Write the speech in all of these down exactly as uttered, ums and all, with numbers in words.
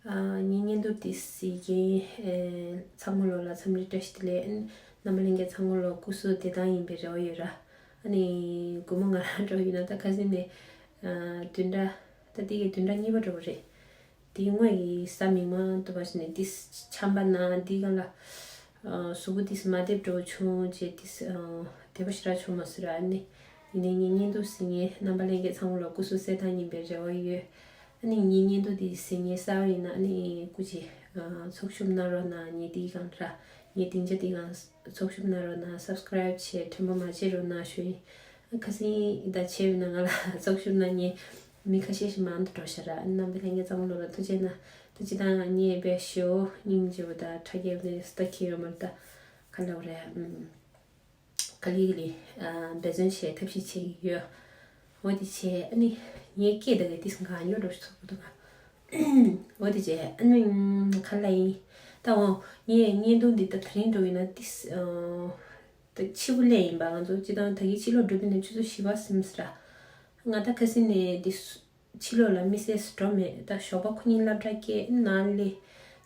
ཨ། ངའི་བརྙན་ཐུང་འདི་གཟིགས་མཁན་ཨེ་ཚང་མ་ལོ་ལ་འཚམས་འདྲི་བཀྲ་ཤིས་བདེ་ལེགས། ཨ་ནི་རྣམ་པ་ལྷན་རྒྱས་ཚང་མ་ལོ་སྐུ་གཟུགས་བདེ་ཐང་ཡིན་པའི་རེ་བ་ཡོད་ར། ཨ་ནི་དགོང་མོ་ང་རང་འགྲོ་ཡིན་ན་ད་ཁ་སང་ནས་ཨ་བདུན་ཕྲག་ད་འདི་གི་བདུན་ཕྲག་གཉིས་པ་འགྲོ་བ་རེད། དེའི་སྔོན་གྱི་གཟའ་མིག་དམར་དུ་བ་ཞིག་ནས་ཏིས་ཆམ་པ་ན་འདི་གང་ལ་ཨ་གཟུགས་པོ་ཏིས་མ་བདེ་འགྲོ་བྱུང་བྱས་ཏིས་ཨ་བདེ་པོ་ཞེ་དྲག་བྱུང་མ་སོང་ར། ཨ་ནི་ཡིན་ནའི་ངའི་བརྙན་ཐུང་གཟིགས་མཁན་རྣམ་པ་ལྷན་རྒྱས་ཚང་མ་ལ་སྐུ་གཟུགས་གསལ་ཐང་ཡིན་པའི་རེ་བ་ཡོད། ཨ་ནི་ངའི་བརྙན་ཐུང་འདི་གཟིགས་མཁན་གསར་པ་ཡིན་ན་ཨ་ནི་སྐུ་མཁྱེན་ཨ་ཚོགས་ཞུགས་གནང་རོགས་གནང་། ངའི་འདི་གང་ར་ངའི་སྡིངས་ཆ་འདི་གང་ཚོགས་ཞུགས་གནང་རོགས་གནང་། སབ་སི་ཀ་རའིབ་བྱས་དྲན་པ་མ་བརྗེད་རོགས་གནང་ཞུ་ཡིན། ཁ་སང་ད་བྱས་པ་ན་ང་ལ་ཚོགས་ཞུགས་གནང་མཁན་མི་ཁ་ཤས་ཤིག་མང་དུ་འགྲོ་ཤག་ར། ཨ་ནི་རྣམ་པ་ལྷན་རྒྱས་ཚང་མ་ལོ་ལ་ཐུགས་རྗེ་གནང་། ད་ཅི་ད་ངས་དཔེ་ཞེ་པོ་སྙིང་རྗེ་པོ་ད་ཁྲ་རྒྱལ་པོ་ནས་སྟ་ཁྱི་ཡོད་མ་རེད། ད་ག་ལབ་རེད། ཨམ། ག་ལེ་ག་ལེ་ཨ་འབད་བརྩོན་བྱས་ཐབས་ཤེས་བྱེད་ཀྱི་ཡོད། འོ་དེ་བྱས་ཨ་ནི་ངའི་སྐད་ད་གི་ཏིས་གང་ཉོ་འགྲོ་ཚོགས་པ་འདུག་ག་འོ་དེ་བྱས་ཨ་ནི་ག་ལ་ཡིན། ད་འོ་ངས་བརྙན་ཐུང་འདི་ད་དེ་རིང་འགྲོ་ཡིན་ན་ཏིས་ཨ། ད་ཕྱི་པོ་སླེབས་ཡིན་པ། ང་ཚོ་སྤྱི་བཏང་ད་གི་ཕྱི་ལོགས་འགྲོ་དུས་ནས་ཆུ་ཚོད་བཞི་པ་ཟིན་སོང་ར། ང་ད་ཁ་སང་ནས་འདི་སུ་ཕྱི་ལོགས་ལ་དམིགས་བསལ་སུ་འགྲོ་མེད། ད་ཞོགས་པ་ཁོ་གཉིས་སློབ་གྲྭ་སྐྱེལ་ནང་སླེབས་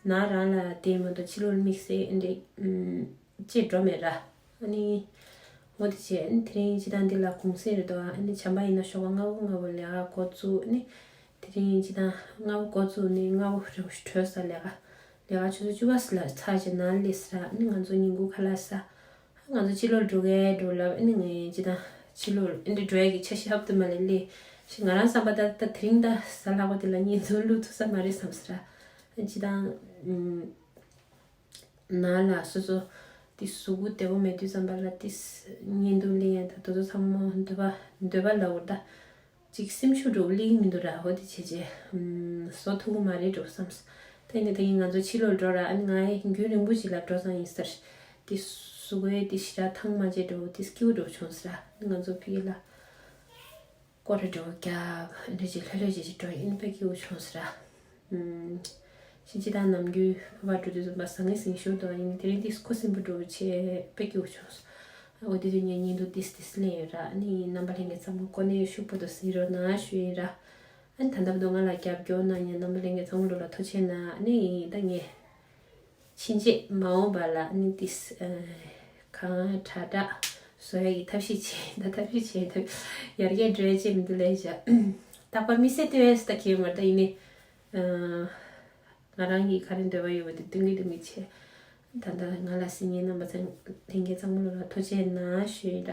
ནང་རང་ལ་བསྡད་མ་གཏོགས་ཕྱི་ལོགས་ལ་དམིགས་བསལ་འདི་འདྲ་ཨམ་ཅེས་འགྲོ་མེད་ར། ཨ་ནི་འོ་དེ་བྱས་ཨ་ནི་དེ་རིང་སྤྱི་བཏང་འདི་ལ་གུང་སེང་རེད་འདུག་ཨ་ནི་བྱམས་པ་ཡིན་ན་ཞོགས་པ་སྔ་པོ་སྔ་པོ་ལས་ཀ་འགོ་བཙུགས། ཨ་ནི་དེ་རིང་སྤྱི་བཏང་སྔ་པོ་འགོ་བཙུགས་ནས་སྔ་པོ་རེ་བ་ཞིག་གྲོལ་ས་ལས་ཀ་ལས་ཀ་ཆུ་ཚོད་བཅུ་པ་ལ་ཚར་རྗེས་ནང་སླེབས་ས་ར། ཨ་ནི་ང་ཚོ་ཉིན་གུང་ཁ་ལག་ཟ། ང་ཚོ་ཕྱི་ལོགས་འགྲོ་གས་འགྲོ་ལབ། ཨ་ནི་ངས་ཅི་ད་ཕྱི་ལོགས་ཨ་འདྲ་འགྲོ་ཡས་ཀྱི་འཆར་གཞི་ཧབ་ཏུ་མ་ལས་ལས་ཤི། ང་རང་བསམ་པ་ད་ད་དེ་རིང་ད་གཟའ་ལྷག་པ་དེ་ལ་བརྙན་ཐུང་བླུག་ཐུབ་ས་མ་རེད་བསམ་ས་ར། ཨ་ཅི་ད་ཨམ་ནང་ལ་སོ་སོ་དེ་གཟུགས་པོ་བདེ་པོ་མེད་དུས་ཙམ་པ་ལ་དེ་བརྙན་ཐུང་ལེན་ཡས་ད་དེ་ཚོ་ཚང་མ་འདོད་པ་འདོད་པ་ལ་འོར་ད། ཅིག་སེམས་ཤུགས་འགྲོ་གླེང་མི་འདུག་ར། འོ་དེ་བྱས་རྗེས་ཨམ་བཟོ་ཐུབ་ཀྱི་མ་རེད་འགྲོ་བསམ་སོང་། ད་ཡིན་ན་ད་ཡིན་ང་ཚོ་ཕྱི་ལོགས་འགྲོ་ར། ཨ་ནི་ང་ཡི་རྒྱུན་རིང་པོ་ཞིག་ལ་འགྲོ་སང་ཡིན་ཟེར། དེ་གཟུགས་པོའི་དེ་ཞེ་དྲག་ཐང་མ་བྱེད་འགྲོ་དེ་སྐྱིད་པོ་འགྲོ་བྱུང་ཟེར་ར། ཨ་ནི་ང་ཚོ་ཕི་ལ་སྐོར་ར་འགྲོ་རྒྱབ་འདྲ་ཅིག་ལྷོད་ལྷོད་བྱེད་ཅིག་འགྲོ་ཡིན་དཔེ་སྐྱིད་པོ་བྱུང་ཟེར་ར། ཨམ། ཤིང་ཅི་དང་ནམ་རྒྱུན་ཕ་བ་འགྲོ་དུས་ཙམ་པ་ཟང་ངེ་ཟིང་ཞུ་དང་ཡིན་དེ་རིང་འདི་ཁུ་སིམ་པོ་འགྲོ་ཆེ་དཔེ་སྐྱིད་པོ་བྱུང་སོང་། འོ་དེ་དུས་ངས་བརྙན་ཐུང་ཏིས་ཏིས་ལེན་ཡོད་ར། ཨ་ནི་རྣམ་པ་ལྷན་རྒྱས་ཚང་མ་གོ་གནས་ཤུགས་པོ་དུ་གཟིགས་རོགས་གནང་ཞུ་ཡིན་ར། ཨ་ནི་ད་ལྟ་བར་དུ་ང་ལ་རྒྱབ་སྐྱོར་གནང་མཁན་རྣམ་པ་ལྷན་རྒྱས་ཚང་མ་ལོ་ལ་ཐུགས་རྗེ་གནང་། ཨ་ནི་ད་ངས་ཕྱིན་ཆད་མ་འོངས་པ་ལ་ཨ་ནི་ཏིས་ཨ་གང་དྲག་དྲག་བཟོ་ཡ་གི་ཐབས་ཤེས་བྱེད་ད་ཐབས་ཤེས་བྱེད་ཐབས་ཡར་རྒྱས་འགྲོ་ཡ་བྱེད་མི་འདུག་ལས་བྱ། རྟག་པར་དམིགས་བསལ་སྟོན་ཡས་སུ་ད་གི་མ་ད་ཡིན་ནི། ཨ། ང་རང་གིས་ག་རེ་འདོད་པ་ཡོད་པ་དེ་འདོན་གི་འདོན་གི་བྱས། ད་ལྟ་ང་ལ་གཟིགས་མཁན་རྣམ་པ་ཚང་ལྷན་རྒྱས་ཚང་མ་ལོ་ལ་ཐུགས་རྗེ་གནང་ཞུ་ཡིན་ར།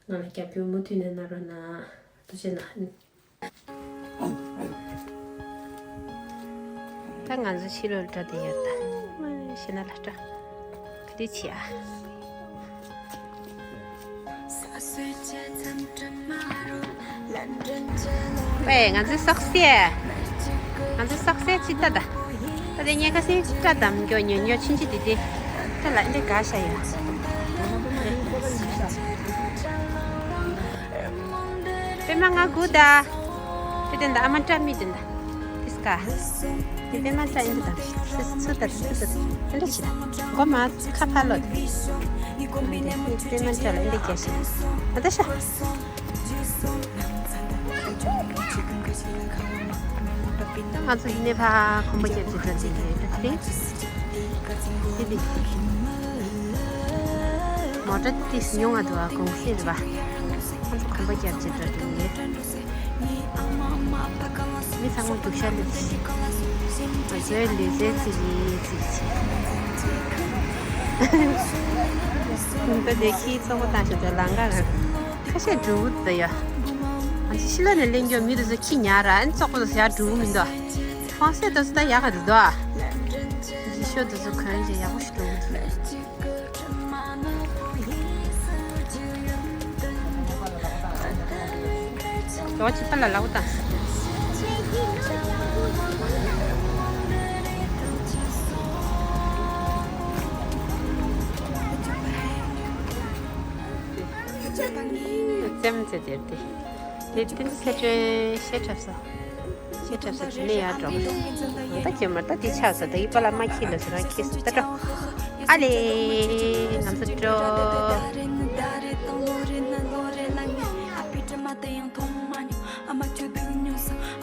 ང་ལ་རྒྱབ་སྐྱོར་མུ་མཐུད་ནས་གནང་རོགས་གནང་། ཐུགས་རྗེ་གནང་། ད་ང་ཚོ་ཕྱི་ལོགས་འགྲོ་བསྡད་ཡོད་ད། ཤི་ན་ལ་འགྲོ། ག་དུས་བྱེད་ཨ། ཝེ། ང་ཚོའི་སོག་སེ། ང་ཚོའི་སོག་སེ་ཅི་ལྟ་ད། ད་དེ་ངས་ཁ་སང་སྐྲ་བསྡམ་རྒྱུ་ཉོ་ཉོ་ཕྱིན་ཅི་དེ་དེ། ད་ལ་འདི་ག་ཤ་ཡ། པད་མ་ང་དགུ་ད། དེ་དེ་འདྲ་ཨ་མ་སྐྲ་མི་དེ་འདྲ། ཏིས་ཀ། དེ་པད་མ་སྐྲ་ཨིན་དུ་དང་། སུ་སུ་ད་སུ་ད་ཨིན་དུ་ཆི་ད། མགོ་མ་ཁ་ཕར་ལོག་དེ། དེ་པད་མ་སྐྲ་ལ་ཨིན་དུ་རྒྱ་ཤི། ཨ་ད་ཤ། ང་ཚོ་འདི་ནས་ཕར་གོམ་པ་རྒྱབ་ཀྱི་འགྲོ་འདི་རེད་དེ། དེ་དེ། མོ་ཊ་ཏིས་ཉུང་ང་འདུག་ཨ། གུང་སེང་རེད་པ། ང་ཚོ་གོམ་པ་རྒྱབ་ཀྱི་འགྲོ་འདི་རེད། མི་ཚང་མ་སྡུག་ཤ་ལེབ་ཤི། ང་ཚོའི་ལུས་རྩལ་རྩེད་ཀྱི་རྩེད་ཀྱི། ད་དེ་ཁྱི་ཚོགས་པ་བཏང་ཤག་ད་ལང་ཀ་རང་ཁ་ཤས་འབྲུ་བུ་ད་ཡ། ང་ཚོ་ཕྱི་ལོགས་ནས་གླེང་རྒྱུ་མི་དེ་ཚོ་ཁྱི་ཉར་ར། ཨ་ནི་ཚོགས་པ་དེ་ཚོ་ཡར་འབྲུ་བུ་མི་འདུག་ཁོང་ཚོ་དེ་ཚོ་ད་ཡག་ག་དེ་འདུག་ཨ། རི་ཤོ་དེ་ཚོ་གོན་ཅིག་ཡག་པོ་ཞིག་འབྲུ་བུ་འདུག་ལོ་གཅིག་པ་ལ་ལབ་དང་། རྩེད་མོ་རྩེ་དེར་དེ། དེ་བསྟན་འཛིན་ཚེ་སྒྲོན་ཤེས་འཁྲབ་སོང་། ཤེས་འཁྲབ་ས་དེ་ནས་ཡར་འགྲོ། ད་ཁྱོད་མར་ད་དེ་ཆགས་ས་ད་ཡི་པ་ལ་མ་ཁྱི་ལ་ཟེར་བ་ཁྱི་སུ་ད་འགྲོ། ཨ་ལེ། ང་ཚོ་འགྲོ།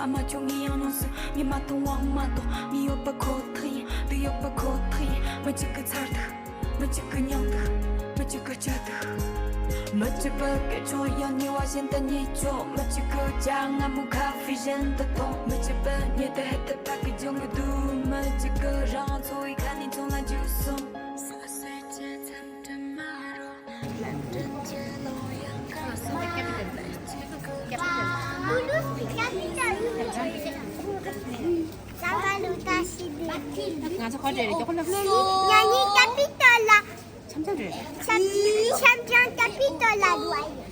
མ་བྱུང་ངས་ཡང་ཡོངས་སུ་ངས་མ་མཐོང་བའང་མ་མཐོང་། མི་ཡོད་པ་ཁོ་ཐག་ཡིན། དུ་ཡོད་པ་ཁོ་ཐག་ཡིན། མི་གཅིག་གི་ཚར་དུ། མི་གཅིག་གི་མྱང་དུ། མི་གཅིག་གི་སྐྱིད་དུ། མི་གཅིག་པུ་སྐད་ཆ་ཡང་ཉེ་བ་བཞིན་དུ་ཉེ་ཆོག་མི་གཅིག་གི་ཇ་མངར་མོ་ཁ་ཧྥེ་བཞིན་དུ་འཐུང་། མི་གཅིག་པུ་ཉེ་དུ་ཧད་དུ་ཕ་གི་ལྗང་གི་འདུག་མི་གཅིག་གི་རང་འཚོ་བའི་ཁ་ནས་ཆུང་ལ་འཇུག་སོང་། ང་ཚོ་ཁ་བྲལ་རེད། ཁྱོད་ཁོ་ལ། ཉ་ཉི་ཀ་པི་ཏོ་ལ། འཆམ་འཆམ་རེད། འཆམ་འཆམ་ཀ་པི་ཏོ་ལ་རུ་ཨ་ཡི།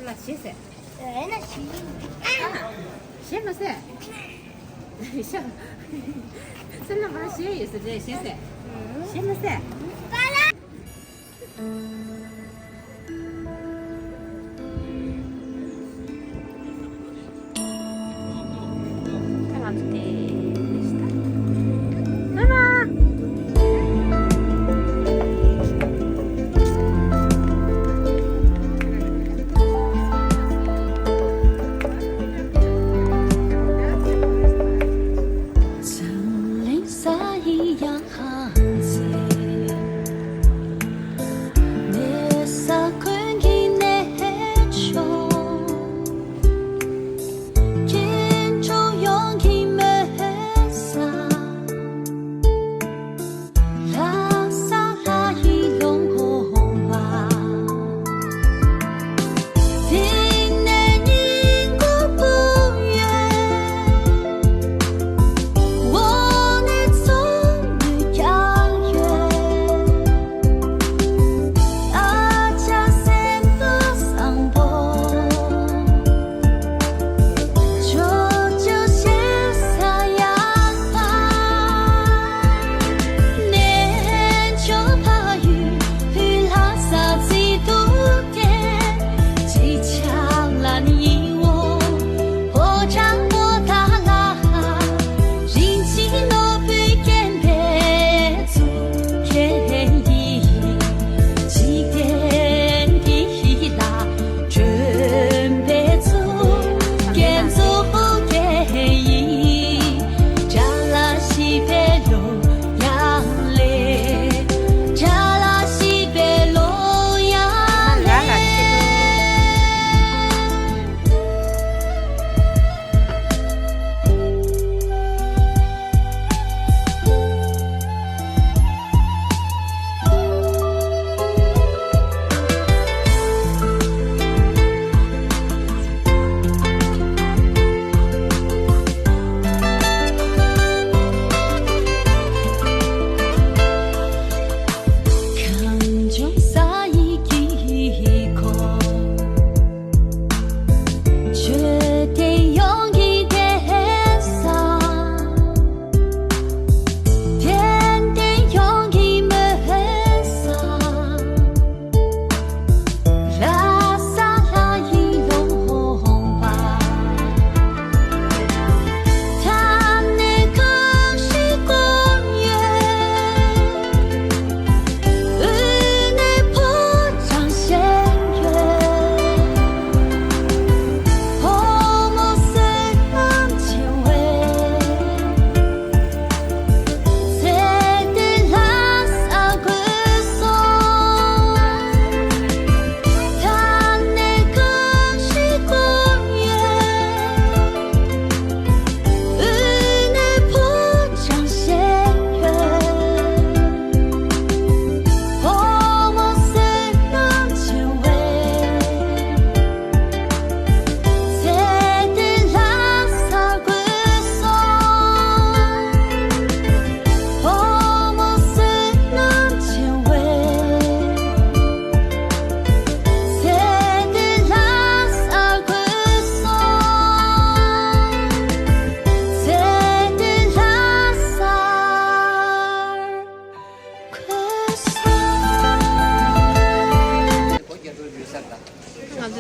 ལ་ཞེས་ཟེར། ཨ། ཞེས་མ་ཟེར། ཤ། སེམས་ལ་མ་ཞེས་ཡོད་ཟེར་རེད། ཞེས་ཟེར། ཞེས་མ་ཟེར།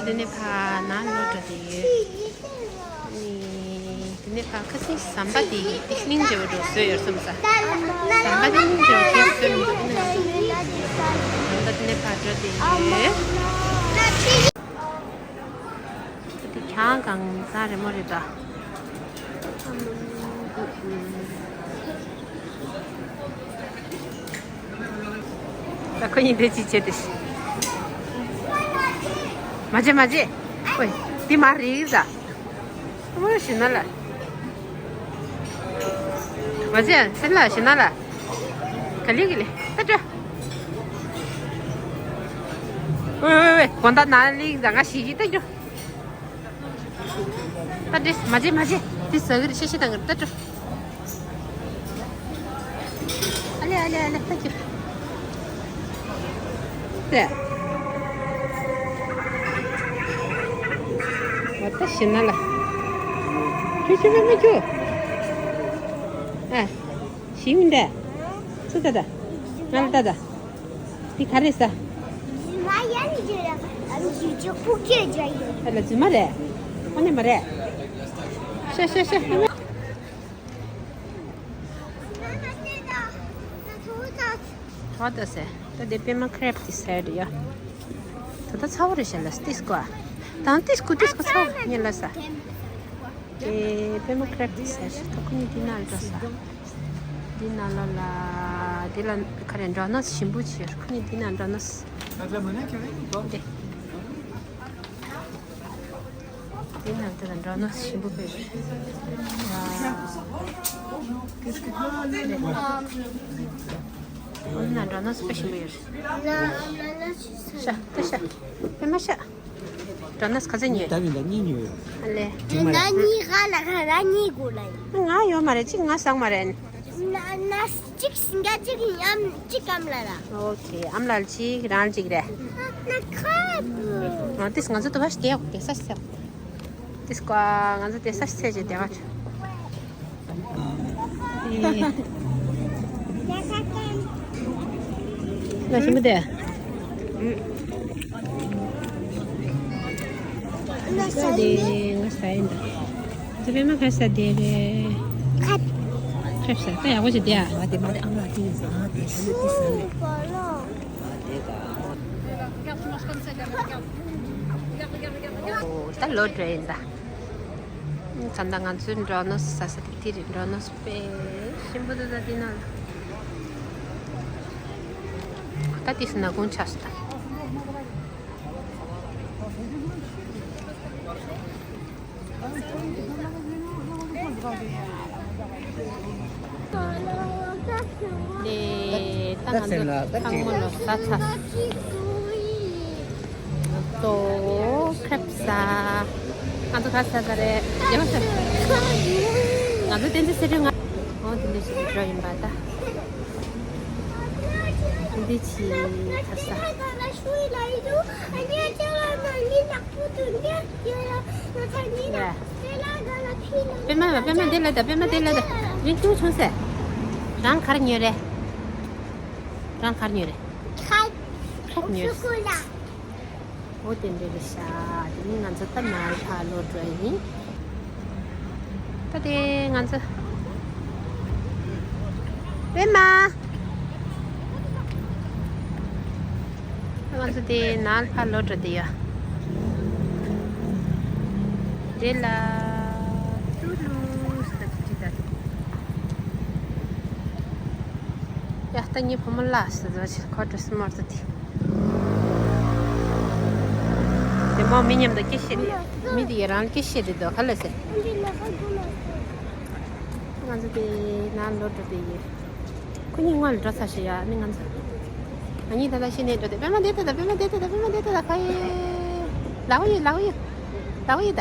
དེ་ནས་ཕར་ནང་ལོག་འགྲོ་དེ་ཡོད། ཨ་ནི་དེ་ནས་ཕར་ཁ་སང་ཟམ་པ་དེ་དེ་སྙིང་རྗེ་བོ་འགྲོ་བཟོས་ཡོད་བསམ་ས། ཟམ་པ་དེ་སྙིང་རྗེ་བོ་དེ་བཟོས་མི་འདུག་ཨ་ནི་ང་ཚོ་ཟམ་པ་དེ་ནས་ཕར་འགྲོ་དེ་ཡོད། དེ་གྱང་གང་ས་རེ་མོ་རེད་ད། ད་ཁོ་གཉིས་འདི་ཅི་བྱེད་དེ། མ་བྱེད་མ་བྱེད། ཨོའི། འདི་མ་རིག་ཟ། ཨོའི་ཞི་ན་ལ། མ་བྱེད་སེམས་ལ་ཞི་ན་ལ། ག་ལེ་ག་ལེ་ད་འགྲོ། ཨོའི་ཨོའི་ཨོའི་དགོང་དག་ན་ལིག་ཟ་ང་ཞི་གི་ད་འགྲོ། ད་འདྲེས་མ་བྱེད་མ་བྱེད། འདི་ཟ་གི་རེད་ཤ་ཤི་དང་གི་རེད་ད་འགྲོ། ཨ་ལེ་ཨ་ལེ་ཨ་ལེ་ད་ཁྱོད། ཏེ། ང་ད་ཤི་ན་ལ། ཁྱོད་ཤི་བས་མ་ཁྱོད། ཨ། ཤི་མི་འདྲ། ཚུ་ད་ད། ང་ལ་ད་ད། འདི་ག་རེ་ཟ། རྫུན་མ་ཡ་ནི་རྒྱུ་ར། ཨ་ནི་རྒྱུ་ཅོ་ཕུག་སྐྱེ་རྒྱ་ཡོད། ཨ་ལ་རྫུན་མ་རེད། ཨ་ནི་མ་རེད། ཤ་ཤ་ཤ་ཤ། ཐོག་ད་ཟེ། ད་དེ་པད་མ་ཁྲེབ་དེ་ཟེར་ཡ། ད་ད་ཚ་བོ་རེད་ཤ་ལ་ཏིས་ཀོ། ད་ཏིས་ཀོ་ཏིས་ཀོ་ཚ་བོ་ཉེ་ལ་ཟ། དེ་པད་མ་ཁྲེབ་དེ་ཟེར་ཤ་ད་ཁོ་གཉིས་དེ་ན་འགྲོ་ས། འདི་ན་ལ་ལ། འདི་ལ་ཁ་རེ་འགྲོ་ན་ཞིམ་པོ་ཆེ། ཁོ་གཉིས་འདི་ན་འགྲོ་ན། འདི། འདི་ན་འདི་ལ་འགྲོ་ན་ཞིམ་པོ་དཔེ་རེད། འདི་ན་འགྲོ་ན་དཔེ་ཞིམ་པོ་ཡོད་རེད། ཤ་ད་ཤ། པད་མ་ཤ། འགྲོ་ན་ག་ཚོད་ཉོས། ད་ནི་ད་གཉིས་ཉོས། ཨ་ལེ། ང་གཉིས་ག་ལ་ག་ང་གཉིས་དགོས་ལ་ཡིན། ང་ཡོད་མ་རེད། གཅིག་ང་ཟ་མ་རེད། ན་ན་གཅིག་སིང་ག་གཅིག་ཡམ་གཅིག་ཨམ་ལ་ལ། ཨོ་ཁེ། ཨམ་ལ་ལ་གཅིག་རང་གཅིག་རེད། ན་ཁ་བུ། ང་ཏིས་ང་ཚོ་དུ་བ་ཞིག་དེ་དེ་ས་ཞིག་ཟེར། ཏིས་ཀ་ང་ཚོ་དེ་ས་ཞིག་ཟེར་གྱི་དེ་བ། ལ་ཞིམ་པོ་དེ། ས་དེ་ང་ས་ཡིན་ད། ཚེ་པད་མ་ཁ་ས་དེ་རེད། ཁ་ས་ད་ཡག་པོ་ཞིག་དེ་ཨ། མ་དེ་མ་དེ་ཨ་མ་དེ་ཡིན་ཟ་དེ་ཤི་ལེ་དེ་ས་ལེ། ཨོ་ད་ལོ་འདྲ་ཡིན་ད། ད་ལྟ་ང་ཚོའི་འགྲོ་ནོ་ས་ས་དེ་དེ་རེད། འགྲོ་ནོ་ས་དཔེ་ཞིམ་པོ་འདུག་ད་དེ་ན་ད་དེ་སུ་ན་དགོང་ཆགས་སུ་ད། དེ་ད་ང་ཚོ་ཚང་མ་ལོ་ས་ཚ། ཏོ་ཁྲབ་ས། ང་ཚོ་ག་ས་ད་རེད། རྒྱ་མ་ས། ང་ཚོ་བསྟན་འཛིན་སེ་འབྲས་ང་། འོ་དེ་འདྲ་ཞིག་འགྲོ་ཡིན་པ་ད། འདི་ཕྱི་ཐར་ས། པད་མ་པད་མ་འདི་ལ་ད། པད་མ་འདི་ལ་ད། རིང་ཐུང་བྱུང་ཟེར། རང་གར་ཉོས་རེད། རང་གར་ཉོས་རེད། ཁྲབ་ཉོས། འོ་དེ་འདྲ་རེད་ཤག་དེ་ནི་ང་ཚོ་ད་ནཱ་ལ་ཕར་ལོག་འགྲོ་ཡིན། ད་དེ་ང་ཚོ། པད་མ། ང་ཚོ་དེ་ནཱ་ལ་ཕར་ལོག་འགྲོ་དེ་ཡ། དེ་ལ་ཏུ་ལུ་ཟེར་ཅི་ད། ཡ་ད་ངའི་བུ་མོ་ལ་ཟེར་ཟོ་ཆེ་ཁོ་འགྲོ་སི་མོར་ཏུ་དེ། དེ་མོ་མི་མཉམ་དུ་སྐད་བཤད་དེ། མི་དེ་ཡ་རང་སྐད་བཤད་དེ་དོ་ཁ་ལ་ཟེར། ང་ཚོ་དེ་ནང་ལོག་འགྲོ་དེ་ཡིན། ཁོ་གཉིས་སྔོན་ལ་འགྲོ་ཚར་ཤག་ཡ་ནི་ང་ཚོ། ང་གཉིས་ད་ལྟ་ཤི་ནས་འགྲོ་དེ། པད་མ་དེ་ད་ད། པད་མ་དེ་ད་ད། པད་མ་དེ་ད་ད། ཁ་ཡེ། ལའོ་ཡེ་ལའོ་ཡེ། ལའོ་ཡེ་ད།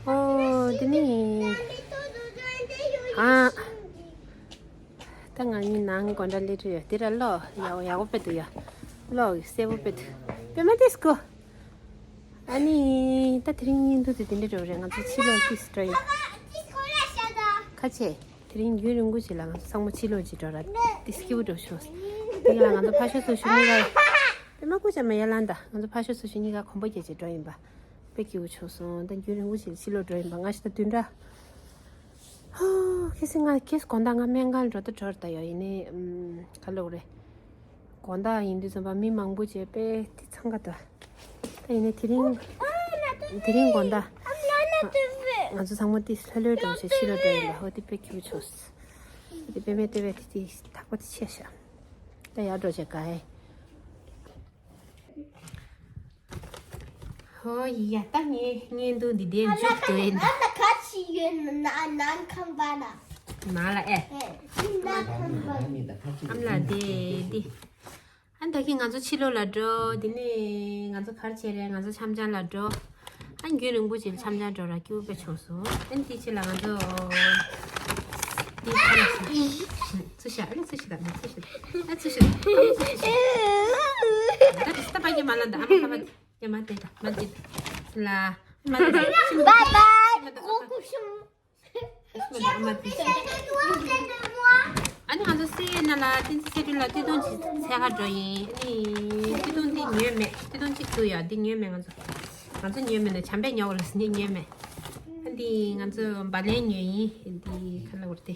ཨོ་དེ་ནི། ཨ། ད་ང་གཉིས་ནང་སྒོ་འདྲ་སླེབས་ཡོད། དེ་ར་གློག་ཡག་ཡག་པོ་དཔེ་འདུག་ཡ། གློག་གསལ་པོ་དཔེ་འདུག་པད་མ་དེ་སྐུ། ཨ་ནི་ད་དེ་རིང་ཉིན་དུ་དེ་འདྲ་འགྲོ་རེད། ང་ཚོ་ཕྱི་ལོགས་ཏིས་འགྲོ་ཡིན། ཁ་ཆེ། དེ་རིང་རྒྱུན་རིང་པོ་ཅིག་ལ་ང་ཚོ་ཚང་མ་ཕྱི་ལོགས་ཅིག་འགྲོ་ར། ཏིས་སྐྱིད་པོ་འགྲོ་ཤོག་དེ་ལ་ང་ཚོ་ཕ་ཤོ་ཚོ་ཞུ་མི་ར། པད་མ་སྐུ་ཅག་མ་ཡར་ལངས་དང་། ང་ཚོ་ཕ་ཤོ་སུ་ཤོ་གཉིས་ཀ་གོམ་པ་རྒྱག་བྱས་འགྲོ་ཡིན་པ། དཔེ་སྐྱིད་པོ་བྱུང་སོང་། ད་རྒྱུན་རིང་པོ་ཞིག་ཕྱི་ལོགས་འགྲོ་ཡིན་པ། ང་ཤི་ད་བདུན་ཕྲག་ཧོ། ཁེ་སི་ང་ཁེ་སི་དགོང་དག་ང་སྨན་ཁང་འགྲོ་ད་འགྲོ་ད་ཡོད། ཡིན་ནའི་ཨམ་ག་ལབ་དགོས་རེད། དགོང་དག་ཡིན་དུས་ཙམ་པ་མི་མང་པོ་བྱས་པས་དེ་འཚང་ཁ་འདུག་ད་ཡིན་ནའི་དེ་རིང་དེ་རིང་དགོང་དག་ང་ཚོ་ཚང་མ་དེ་ལྷོད་ལྷོད་འགྲོ་བྱས་ཕྱི་ལོགས་འགྲོ་ཡིན་པ། ཧོ་དེ་དཔེ་སྐྱིད་པོ་བྱུང་སོང་། དེ་པད་མའི་ལྟེ་བའི་དེ་དེ་ཐག་པ་དེ་ཆད་ཤག་ད་ཡར་འགྲོ་བྱས་ག་ཧེ། ཧོ་ཡ། ད་ངའི་བརྙན་ཐུང་འདི་འདྲས་མཇུག་བསྡུ་ཡིན། ཨ་ན་ག་ཅི་ཡོད་ན་ནང་ཁང་པ་ན། ནང་ལ་ཨེ། ནང་ཁང་པ། ཨམ་ལ་དེ་དེ། ཨ་ད་གིན་ང་ཚོ་ཕྱི་ལོགས་ལ་འགྲོ། དེ་ནས་ང་ཚོ་ག་རེ་བྱས་རེད། ང་ཚོ་འཆམ་འཆམ་ལ་འགྲོ། ཨ་རྒྱུན་རིང་པོ་ཅིག་འཆམ་འཆམ་འགྲོ་ར་སྐྱིད་པོ་དཔེ་བྱུང་སོང་། ཨ་ནི་དེའི་ཕྱི་ལ་ང་ཚོ་དེ་ཁ་ལ་ཚུར་ཤ། ཨ་ནི་ཚུར་ཤ་ད། ཨ་ཚུར་ཤ་ད། ཨ་ཚུར་ཤ་ད། ཨ་ཚུར་ཤ་ད། ད་དེ་སྟབས་ཀྱིས་མ་ལ་འདི། ཨ་མ་ཁ་པ་དེ། ཡ་མ་དེ་ད། མ་དེ་ད། ལ། མ་དེ་ད། ཤི་མ་ད། Bye bye. ཤི་མ་ད། ཨ་མ་དེ་ད། ཤི་མ་ད། ཨ་མ་དེ་ད། ཨ་ནི་ང་ཚོ་སེ་ན་ལ་བསྟན་འཛིན་ཚེ་སྒྲོལ་ལ་སྟོད་ཐུང་ཅིག་འཚོལ་ག་འགྲོ་ཡིན། ཨ་ནི་སྟོད་ཐུང་འདི་ཉོས་མེད། སྟོད་ཐུང་གཅིག་འདུག་ཡ། འདི་ཉོས་མེད། ང་ཚོ་ང་ཚོ་ཉོས་མེད་ན་བྱམས་པས་ཉོ་བ་ལ་སྙིང་ཉོས་མེད། ཨ་འདི་ང་ཚོ་བ་ལན་ཉོས་ཡིན། འདི་ཁ་ལ་བར་ཏེ་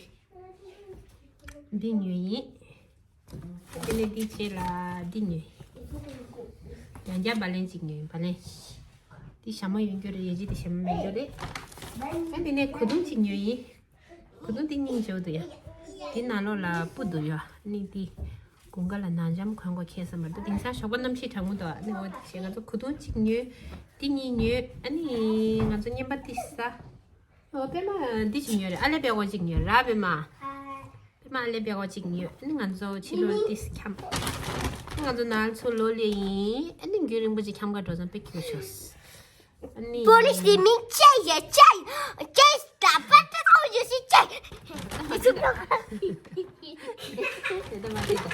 འདི་ཉོས་ཡིན། དེ་ནས་འདི་བྱས་ལ་འདི་ཉོས། ཡང་བསྐྱར་བ་ལན་གཅིག་ཉོས། བ་ལན། འདི་ཞྭ་མོ་ཡོད་རྒྱུ་རེད། ཡེ་ཇི་འདི་ཞྭ་མོ་མེད་རྒྱུ་རེད། ཨ་འདི་ནས་གོས་ཐུང་གཅིག་ཉོས་ཡིན། གོས་ཐུང་འདི་སྙིང་རྗེ་པོ་འདུག་ཡ། འདི་ནང་ལོགས་ལ་སྤུ་འདུག་ཡ། ཨ་ནི་འདི་དགུན་ཁ་ལ་ནང་འཇམ་གོན་དགོས་ཁེལ་ས་མ་གཏོགས། དེང་སང་ཞོགས་པ་གནམ་གཤིས་གྲང་མོ་འདུག་ཨ་ནི་འོ་འདི་བྱས་ང་ཚོ་གོས་ཐུང་གཅིག་ཉོས། འདི་གཉིས་ཉོས། ཨ་ནི་ང་ཚོ་བརྙན་པར་འདི་ཟ། ཨོ་པད་མ་འདི་ཅིག་ཉོས་རེད། ཨ་ལེ་པད་མ་གཅིག་ཉོས་ར། པད་མ། པད་མ་ཨ་ལེ་པད་མ་གཅིག་ཉོས། ཨ་ནི་ང་ཚོ་ཕྱི་ལོགས་ཏིས་འཁྱམས། ཨ་ང་ཚོ་ནང་ཚོ་ལོ་ལེ་ཡིན། ཨ་ནི་རྒྱུན་རིང་པོ་ཅིག་འཁྱམས་ག་འགྲོ་ཙང་དཔེ་སྐྱིད་པོ་བྱུང་། ཨ་ནི། Police de mi chaya chay. Chay está pata con yo si chay. དེ་ད་མ་དེ་ད།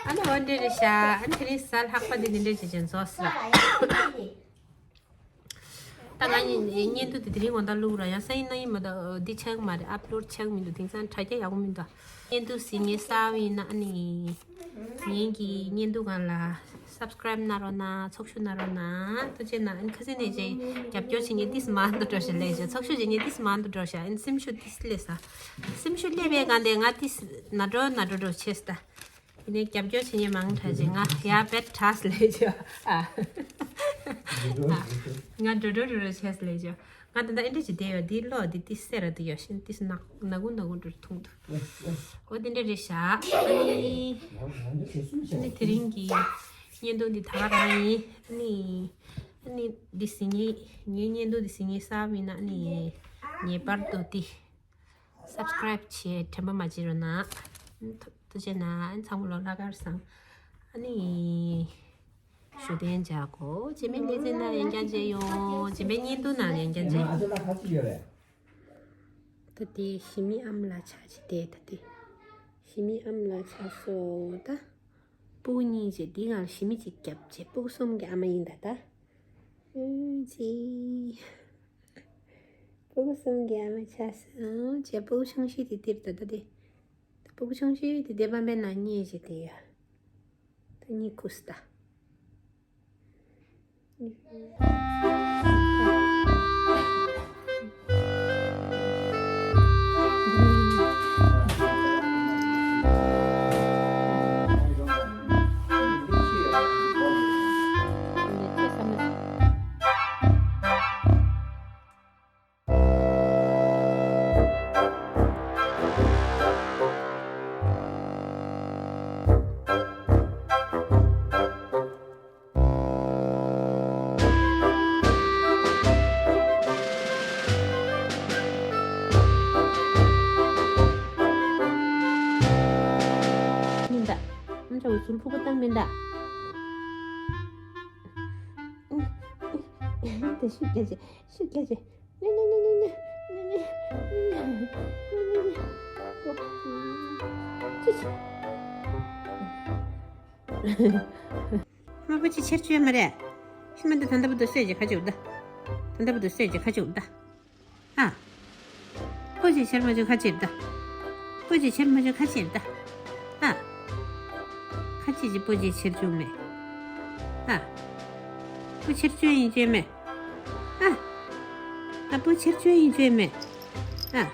ཨ་ནི་འོ་འདྲ་རེད་ཤག་ཨ་ནི་དེ་རིང་གཟའ་ལྷག་པ་འདི་འདི་འདྲ་བྱས་བྱས་རྫོགས་སོང་། ད་ང་གཉིས་བརྙན་ཐུང་དེ་དེ་རིང་དགོང་དག་བླུགས་ར། ཡང་སང་ཉིན་གནངས་ཉིན་མ་གཏོགས་འདི་ཆགས་མ་རེད། ཨབ་ལོཌ་ཆགས་མི་འདུག་དེང་སང་དྲ་རྒྱ་ཡག་པོ་མི་འདུག་བརྙན་ཐུང་གཟིགས་མཁན་གསར་པ་ཡིན་ན་ཨ་ནི་ངེད་ཀྱི་བརྙན་ཐུང་སྒང་ལ་སབ་སི་ཀ་རའིབ་གནང་རོགས་གནང་། ཚོགས་ཞུགས་གནང་རོགས་གནང་། ཐུགས་རྗེ་གནང་། ཨ་ནི་ཁ་སང་ནས་ཅིག་རྒྱབ་སྐྱོར་བྱེད་མཁན་ཏིས་མང་དུ་འགྲོ་ཤག་ལས་ཤག་ཚོགས་ཞུགས་བྱེད་མཁན་ཏིས་མང་དུ་འགྲོ་ཤག་ཨ་ནི་སེམས་ཤུགས་ཏིས་སླེབས་ས། སེམས་ཤུགས་སླེབས་པའི་སྒང་དེ་ང་ཏིས་ན་འགྲོ་ན་འགྲོ་འགྲོ་བྱས་ད། དེ་ནས་རྒྱབ་སྐྱོར་བྱེད་མཁན་མང་དྲགས་ཅིག་ང་ཡར་བེད་དྲགས་ལས་བྱོས། ཨ། ང་འགྲོ་འགྲོ་འགྲོ་འགྲོ་བྱས་ལས་བྱོས། ང་ད་ལྟ་ཨེ་འདྲ་ཅིག་བསྡད་ཡོད། འདི་ལོག་འདི་ཏི་སེ་ར་འདི་ཡོད་ཤིན་ཏི་སི་ནག་ནག་ཀུན་ནག་ཀུན་འགྲོ་འཐུང་འདུག་འོ་འདི་འདྲ་རེད་ཤག་ཨ་ནི་ཨ་ནི་དེ་རིང་གི་བརྙན་ཐུང་འདི་ད་ག་རང་ཡིན། ཨ་ནི་ཨ་ནི་འདི་གཟིགས་མཁན་ངའི་བརྙན་ཐུང་འདི་གཟིགས་མཁན་གསར་པ་ཡིན་ན་ཨ་ནི་ངེས་པར་དུ་འདི་སབ་སི་ཀ་རའིབ་བྱས། དྲན་པ་མ་བརྗེད་རོགས་གནང་། ཐུགས་རྗེ་གནང་། ཚང་མ་ལོ་ལྷག་དཀར་བཟང་། ཨ་ནི་ཞུ་གཏན་འཇགས་གོ་རྗེས་མའི་ལེ་ཚན་ནང་ཡང་བསྐྱར་མཇལ་ཡོང་། རྗེས་མའི་བརྙན་ཐུང་ནང་ཡང་བསྐྱར་མཇལ་ཡོང་། ད་དེ་ཞི་མི་ཨམ་ལ་ཆགས་ཅི་དེ། ད་དེ་ཞི་མི་ཨམ་ལ་ཆགས་སོ། ད་སྤུ་གུ་གཉིས་བྱས་འདིའི་སྒང་ལ་ཞི་མི་གཅིག་བརྒྱབ་བྱས་སྤུ་གུ་གསུམ་གྱི་ཨ་མ་ཡིན་ད། ད་ཨུ་ཙི། སྤུ་གུ་གསུམ་གྱི་ཨ་མ་ཆགས་སོང་། བྱས་སྤུ་གུ་ཆུང་ཤོས་དེ་དེར་ད་ད་དེ། ད་སྤུ་གུ་ཆུང་ཤོས་དེ་དེ་པམ་པའི་ནང་གཉིད་བྱས་དེ་ཡ། ད་གཉིད་ཁུག་སོང་ད། མིན་ད། ཨམ་ཅོག་གི་ཟུར་ཕུག་པ་བཏང་མིན་ད། དེ་ཤུགས་རྒྱག་བྱས། ཤུགས་རྒྱག་བྱས། དམར་པོ་ཅིག་ཆེར་བཅུག་ཡ་མ་རེད། ཤི་མ་འདི་ད་ལྟ་བུ་དུ་སོད་ཀྱི་ཁ་ཅིག་ད། ད་ལྟ་བུ་དུ་སོད་ཀྱི་ཁ་ཅིག་ད། ཨ། པོ་ཅིག་ཆེར་མ་བཅུག་ཁ་ཅིག་ད། པོ་ཅིག་ཆེར་མ་བཅུག་ཁ་ཅིག་ད། ཨ། ཁ་ཅིག་ཅིག་པོ་ཅིག་ཆེར་བཅུག་མེད། ཨ། པུ་ཕྱིར་བཅོས་ཡིན་བཅོས་མེད། ཨ། ཨ། པུ་ཕྱིར་བཅོས་ཡིན་བཅོས་མེད། ཨ།